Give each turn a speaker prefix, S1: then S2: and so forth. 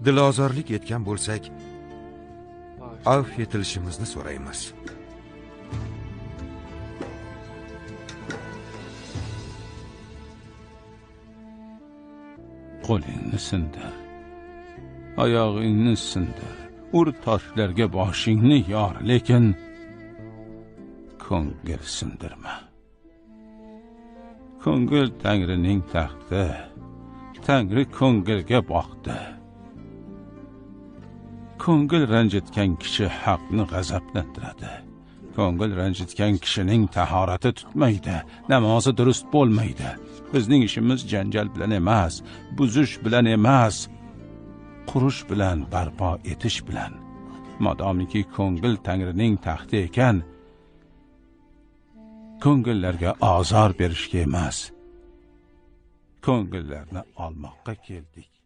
S1: Dilozorlik etgan bo'lsak, avf etilishimizni so'raymiz.
S2: Qo'lingni sindir, oyog'ingni sindir, ur toshlarga boshingni yor, lekin ko'ngil sindirma. Ko'ngil Tangrining taxti, Tangri ko'ngilga boqdi. Ko'ngil ranjitgan kishi haqni g'azablantiradi. Ko'ngil ranjitgan kishining tahorati tutmaydi, namozi durust bo'lmaydi. Bizning ishimiz janjal bilan emas, buzish bilan emas, qurish bilan, barpo etish bilan. Modomiki ko'ngil Tangrining taxti ekan, ko'ngillarga ozor berishga emas, ko'ngillarni olmoqqa keldik.